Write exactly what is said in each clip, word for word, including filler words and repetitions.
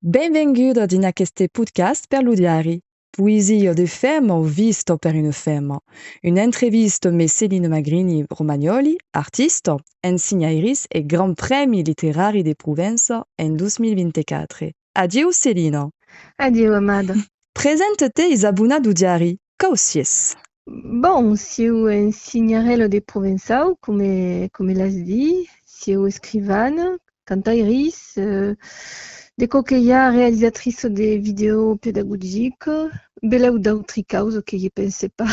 Benvenguda dins aqueste podcast per lo diari. Poesia de femna vista per una femna. Una entrevista amb Celine Magrini Romagnoli, artista, ensenhairis e Grand Prèmi Literari de Provença en dos mil vint-e-quatre. Adieu, Celine! Adieu, Amada! Presenta-te, es abonat au diari. Quau siás? Bon, siáu ensenharèla de provençau, coma, coma l'as dit, siáu escrivana, cantairis, eh, de còps que i a realizatriça de vidèos pedagogicas, belèu d'autri causas que i pense pas.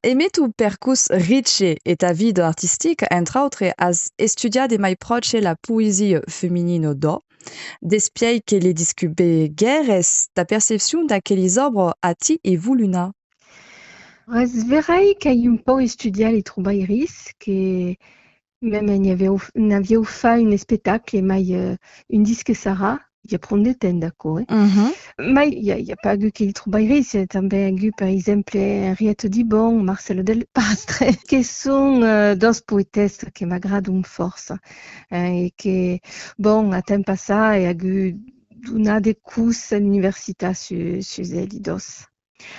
Emé ton percors riche e ta vida artistica, entre autres, as estudiat de mai pròche la poesia feminina d'òc. Despièi que le discubeguères, ta percepcion d'aquelis òbres a ti evoluna? Es verai qu'ai un pauc estudiat li trobairis, que mèmes n'i aviáu, n'aviáu fach un espectacle, mai, eh, un disc sarà, i a pron de temps d'aquò, eh. Mai i a, i a pas agut que li trobairis, i a tanben agut, per exemple, Henriette Dibon, Marcel Delpastre, que son, eh, dos poetèsses que m'agradon fòrça, eh, e que, bon, a temps passat, ai agut donat de cors a l'universitat su-, sus elis dos.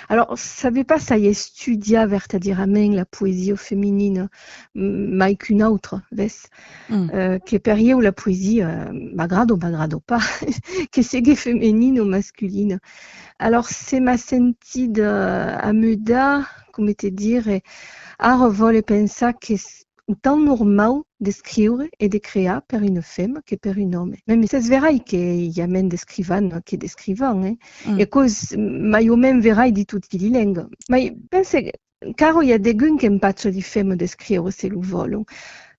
Alors, sabe pas s'ai estudiat vertadierament la poesia feminina, m-, mai qu'una autra, ves? Eh, que per ieu la poesia, eh, m'agrada o m'agrada pas, que segue femenina o masculina. Alors, se m'a sentida, eh, amudar, coma te dire, ara vòle pensar que s-, autant normau d'escriure e de crear per una femna que per un òme. Mèmes s'es verai que i a mens d'escrivanas que d'escrivans, eh? E aquò es mai o mens verai dins toti li lengas. Mai pense qu'ara i a degun qu'empacha li femnas d'escriure se lo vòlon.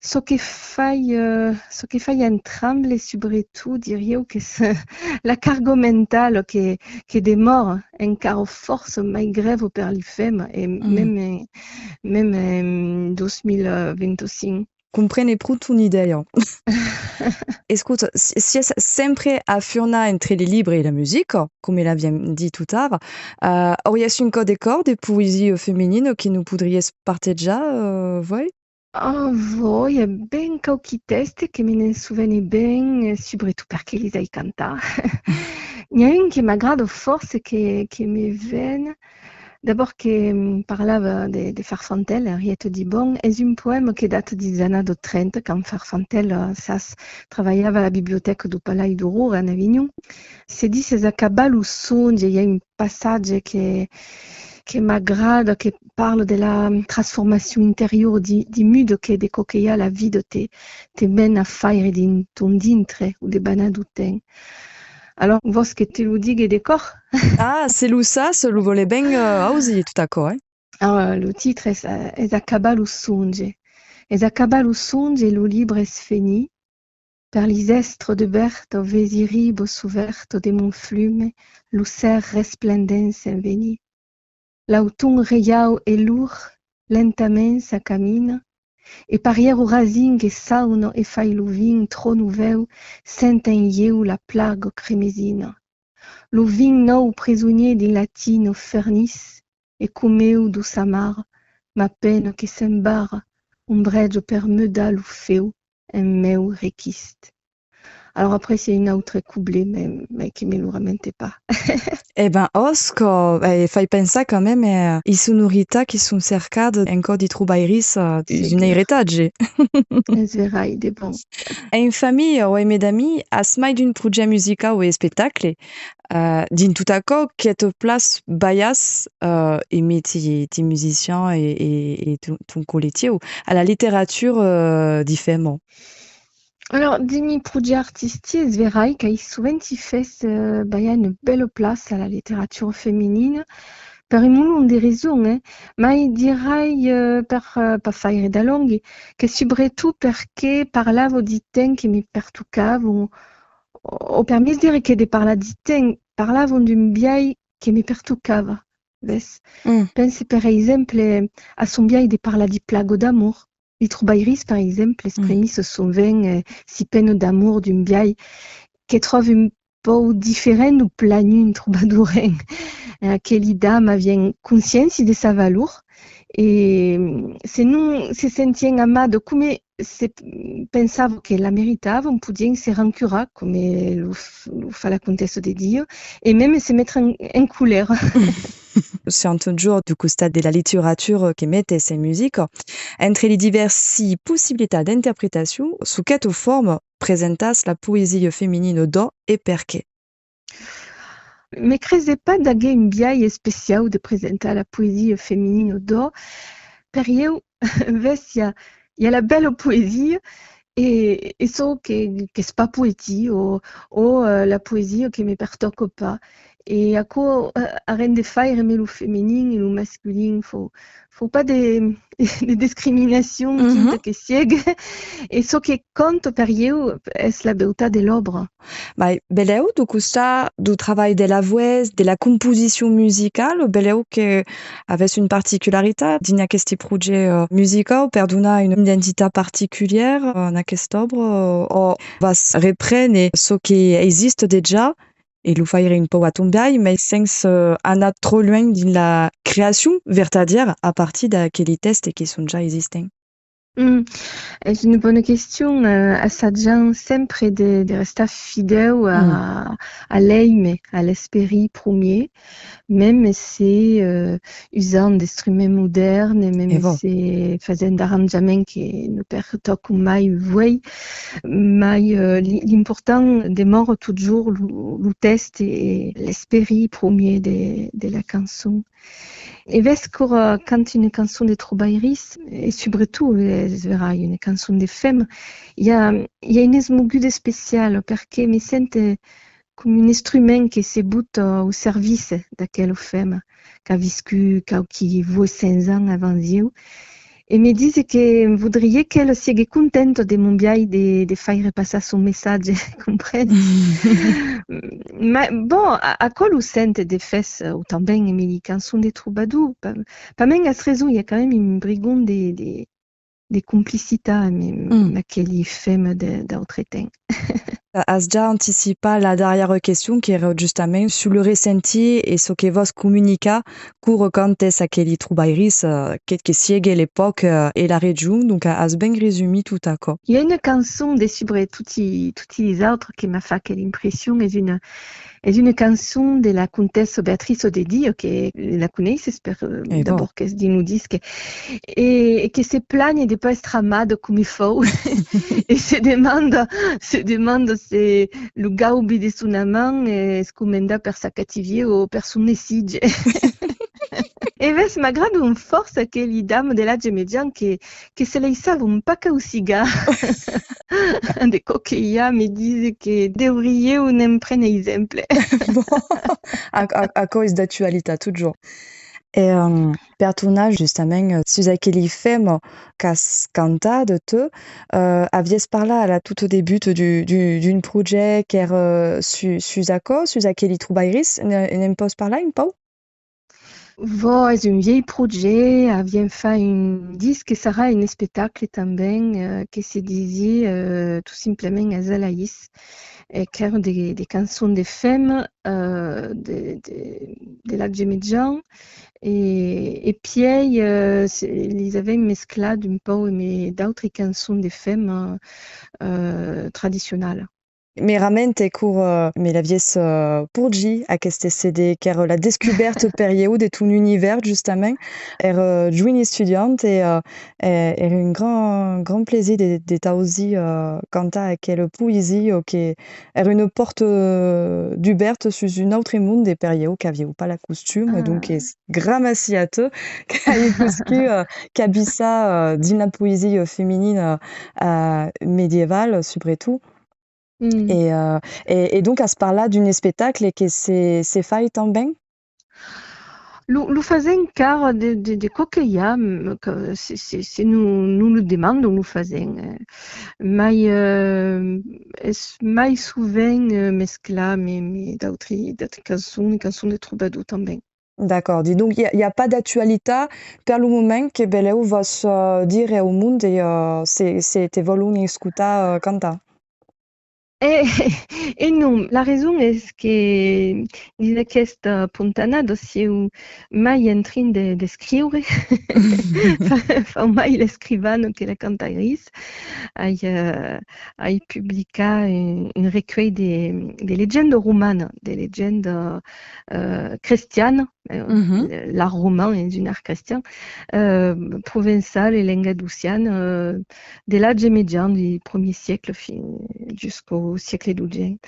Çò que fai, eh, çò que fai entrambe, subretot, diriáu, qu'es la carga mentala que, que demòra encara fòrça mai grèva per li femnas, e mèmes, mèmes en dos mil vint-e-cinc. Comprene pron ton idèia. Escota, si, siás sempre a furnar entre li libres e la musica, coma l'aviam dit totara, eh, auriás un còp de còr de poesia femenina que nos podriás partejar, eh, uèi? Ah, uèi, i a ben quauqui tèxtes que me ne'n sovene ben, eh, subretot perque lis ai cantats. N'i a un que m'agrada fòrça, que, que me ven, d'abòrd que, mm, parlava de, de Farfantèla, Henriette Dibon. Es un poèma que data dins annadas trenta, quand Farfantèla, sas, trabalhava a la bibliotèca dau Palais d'Aurora, en Avinhon. Se ditz: es acabar lo songe, i a un passatge que, que m'agrada, que parla de la transformacion interiora di, di muda que de còps que i a la vida te, te mena a faire dins ton dintre o de banar dau temps. Alors, vòs que te lo digue de còr? Ah, se lo sas, lo vòle ben, eh, ausir tot aquò, eh? Ah, lo titre es, eh, es acabar lo songe. Es acabar lo songe e lo libre es fenit, per lis èstras dubèrtas vesi riba sovèrta de mon flume lo ser resplendent se'n venir. L'auton reiau e lourd lentament s'acamina, e parier au rasin que sauna e fai lo vin tròp novèu, sente en ieu la plaga cremesina. Lo vin nòu presonier dins la tina fernís, e coma eu doça mar, ma pena que s'embarra, ombreja per mudar lo feu en meu requist. Alors après, c'est un autre couplet, mais, mais que me lo ramente pas. E ben, òsca, eh, fai pensar quand même, eh, i sonoritats qui son cercadas en còr di trobairis, eh, d'un airetatge. Es verai, de bon. En familha o emé d'amics, as mai d'un projècte musicau e espectacle? Eh, dins tot aquò, queta plaça balhas, eh, emé ti, ti musicians e, e, e ton, ton collectiu, a la literatura, eh, di femnas? Alors, dins mi projèctes artistics, es verai qu'ai soventi fes, eh, balhar una bèla plaça a la literatura feminina, per un molon de resons, eh? Mai dirai, eh, per, eh, pas faire d'alòngui, que subretot perque parlava di temps que me pertocavan, o, o per mièg dire que de parlar di temps, parlavan d'un biais que me pertocava, ves? Pense, per exemple, a son biais de parlar di plaga d'amor. Li trobairis, per exemple, exprimís sovent, eh, si pena d'amor d'un biais que tròvi un pauc diferent dau planhun trobadorenc. Eh, aqueli damas avián consciéncia de sa valor e, mm, se non se sentián amadas coma se pensava que la meritavan, podián se rancurar, coma lo f-, lo fa la comtessa de Dia, e mème se metre en, en colèra. Siam totjorn du costat de la literatura que metes en musica. Entre li divèrsi possibilitats d'interpretacion, sous queta forma presentatz la poesia feminina d'òc e perqué? Me crese pas d'aguer un biais especiau de presentar la poesia feminina d'òc. Per ieu, ves, i a, i a la bèla poesia e, e çò que, qu'es pas poesia o, o, eh, la poesia que me pertòca pas. E aquò, eh, a ren de faire emé lo feminin e lo masculin. Fau, fau pas de, de discriminacion, quinta que siegue. E çò que compta per ieu es la beutat de l'òbra. Mai belèu, du costat du travalh de la voès, de la composicion musicala, belèu que avètz un particularitat dins aqueste projècte, eh, musicau per donar una identitat particulièra, eh, en aquesta òbra, o vas reprene çò que existe dejà e lo faire un pauc a ton biais, mai sens, eh, anar tròp luènh dins la creacion vertadièra a partir d'aqueli tèxtes que son ja existents? Mm, es una bona question. Eh, assajam sempre de, de restar fidèu a, a l'èime, a l'esperit promier, mème se, eh, usam d'instruments modèrnes, mème se fasèm d'arranjaments que nos pertòcan mai uèi, mai, eh, li-, l'important demòra totjorn lo, lo tèxte e l'esperit promier de, de la cançon. E ves, quora canti una cançon de trobairis, e subretot, es verai, una cançon de femna, i a, i a una esmoguda especiala, perque me sente coma un instrument que se bota au servici d'aquela femna qu'a viscut quauqui vuech cents ans avans ieu, e me dise que voudriá qu'ela siegue contenta de mon biais de, de faire passar son messatge, comprenes? Ma, bon, a-, aquò lo sente de fes, o tanben emé li cançons de trobador, pa-, pasmens as rason, i a quand même un brigon de, de, de complicitat emé aqueli femnas de, d'autre temps. As ja anticipat la darrièra question, qu'èra justament sus lo ressentir e çò que vòs comunicar quora cantes aqueli trobairis, eh, quel que siegue l'epòca, eh, e la region, donc a-, as ben resumit tot aquò. I a una cançon de subre toti, toti lis autres que m'a fach aquela impression, es una, es una cançon de la comtessa Beatrice de Dia, que la coneisses per, eh, d'abòrd qu'es dins lo disc, e, e que se planh de pas èstre amada coma fau, e se demanda, se demanda se lo gaubi de son amant es comandat per sa cativiá o per son desig. E ves, m'agradan fòrça aqueli damas de l'atge mejan que, que se laissavon pas causigar de çò que i a, me dise que deuriáu ne'n prene exemple. Bon, a-, a-, aquò es d'actualitat, totjorn. E, eh, per tornar justament, eh, sus aqueli femnas qu'as cantat, tu, eh, aviás parlat a la tota debuta du, du, d'un projècte qu'èra, eh, su-, sus aquò, sus aqueli trobairis, ne, ne'n pòs parlar un pauc? Vò, es un vielh projècte, aviam fach un disc que sarà un espectacle tanben, eh, que se disi, eh, tot simplament Azalaïs, e qu'èra de, de cançons de femnas, eh, de, de, de l'atge mejan, e, e pièi, eh, se, lis avèm mesclat un pauc emé d'autri cançons de femnas, eh, tradicionalas. Me ramente quora, eh, me l'aviás, eh, porgit aqueste C D, qu'èra la descubèrta per ieu de ton univèrs, justament. Èra, eh, joina estudianta e, eh, e, èra un grand, grand plaser de, de t'ausir, eh, cantar aquela poesia, o que èra una pòrta, eh, dubèrta sus un autre monde per ieu qu'aviáu pas la costuma, donc es gramací a tu qu'ai poscut, eh, cabissar, eh, dins la poesia feminina, eh, medievala, subretot. E, eh, e, e donc as parlat d'un espectacle que se, se fai tanben? Lo, lo fasèm car de, de, de còps que i a, mm, que se, se, se nos, nos lo demandan, lo fasèm, eh. Mai, eh, es mai sovent, eh, mesclat, me, me d'autri, d'autri cançons, de cançons de trobador tanben. D'acòrdi. Donc, i a, i a pas d'actualitat per lo moment que belèu vòs, eh, dire au monde, eh, se, se te vòlon escotar, eh, cantar? E, e non, la rason es que dins aquesta pontanada siáu mai en trin de, d'escriure, fa, fa mai l'escrivana que la cantairís. Ai, eh, ai publicat un, un recuelh de, de legenda romana, de legenda, eh, crestiana, eh, l'art roman es un art crestian, eh, provençal e lengadocian, eh, de l'atge mejan, du premier siècle, fin, jusqu'au siècle dotze.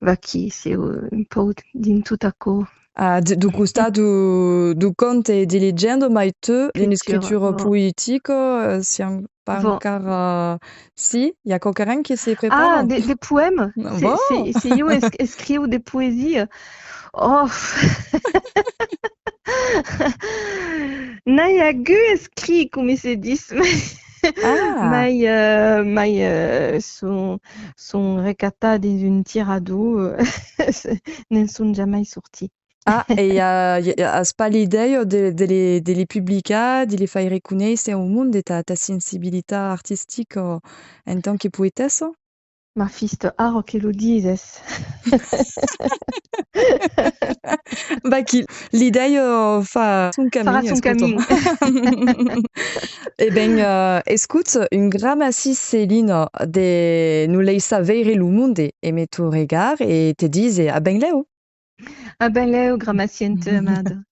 Vaquí, siáu un pauc dins tot aquò. Ah, du, du costat du, du conte e de legenda, mai tu, dins l'escritura poetica, eh, siam pas encara... Si, i a quauquaren que se prepara? Ah, de, de poèmas? Se, se, se ieu es-, escriu de poesia. Oh! N'ai agut escrit, coma se dis, mai, mai, eh, mai, eh, son, son recatat dins un tirador, ne'n son jamai sortit. Ah, e, eh, as pas l'idèia de, de les, de les publicar, de les faire conéisser au monde, ta, ta sensibilitat artistica en tant que poetessa? Ma fista, ara que lo dises. Vaquí, l'idèia fa son camin, farà son camin. E ben, eh, escota, un gramací Celina de nos laissar veire lo monde emé ton regard e te dise a ben lèu. A ben lèu, gramací en tu, amada.